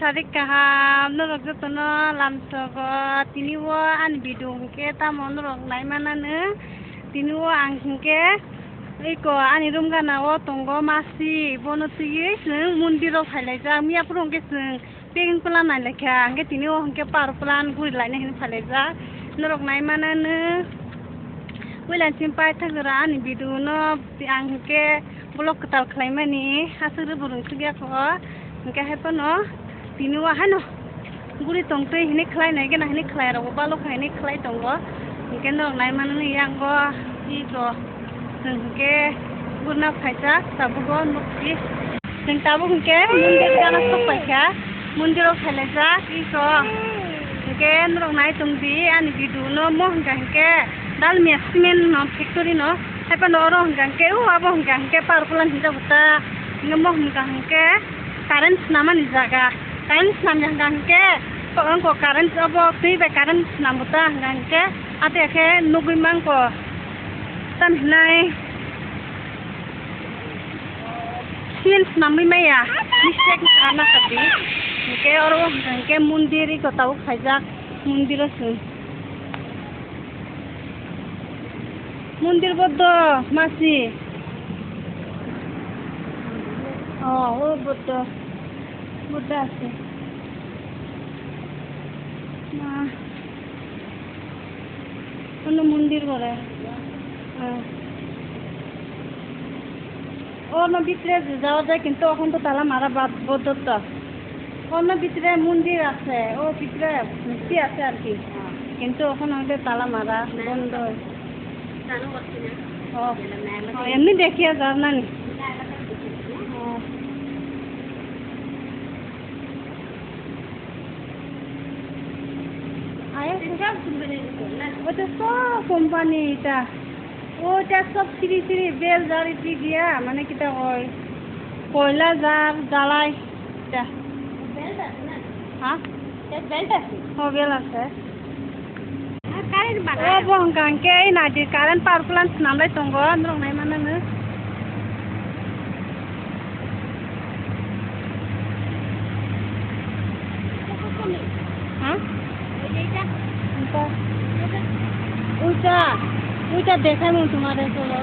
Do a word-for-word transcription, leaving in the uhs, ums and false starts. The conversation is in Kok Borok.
Sarik kaham, norok jotono lamsogo. Tini o ani video hwnkhe tamo norok naimanano. Tini o ang hwnkhe iko ani room gana o tongo masi, bono twiwi chwng mondiro phailaijak. Miyaphuru hwnkhe chwng picnic plan nailaikha, hwnkhe tini o hwnkhe power plant gurilaina hinwi phailaijak. Norok naimanano. Puila chini paithagra ani video no ang hwnkhe vlog kwtal khlaimani aswk rwbwrwng swkya kho. Hwnkhe hai phano tini o haino guri tongtwi hinwi khlainai gana hinwi khlai rokbo balokha hinwi khlai tongo. Hwnkhe norok naimanani yango iko chwng hwnkhe gurna phaijak tabuk o nukdi. Chwng tabuk hwnkhe mondir gana sok paikha, mondiro phailaijak iko. Hwnkhe norok nai tongdi ani video no, mo hwnkha hwnkhe Dalmia cement no factory no, haiphano oro hwnkha hwnkhe o abo hwnkha hwnkhe power plant hinjago ta, hwnkhe mo hwnkha hwnkhe current swnamani jaga, current swnamya hwnkha hwnkhe ongko current obo twi bai current swnambo ta hwnkha hwnkhe ate khe nugwi mangko tam hinai. Seal swnamwi maya, mistake wngkha na kadi. Hwnkhe oro hwnkha hwnkhe mondir iko tabuk khaijak, mondiro chwng. Mondir Buddha masi. Oh, o Buddha. Buddha ase. Ma. Ono mondir gore. Ah. Ono bhitre jawa jai, kintu okhon to tala mara bad-, boddho to. Ono bhitre mondir ase, o bhitre murti ase ar ki. Kintu okhon hoide tala mara bondo. O. O, emni dekhiya jar nani. O. Ayo, এটা সব কোম্পানি এটা। ওটা সব সিঁড়ি সিঁড়ি বেল গাড়িতে দিয়া, মানে কিতা কয়, কয়লা যার জ্বালায় এটা। বেল্ট আছে না? হ্যাঁ? এটা বেল্ট আছে? ও, বেল আছে। Current bana. O bo hwnkha hwnkhe ei naidi current power plant swnamlai tongo, norok naimanano. Ha? Oita, oita dekhai mung tumare solo.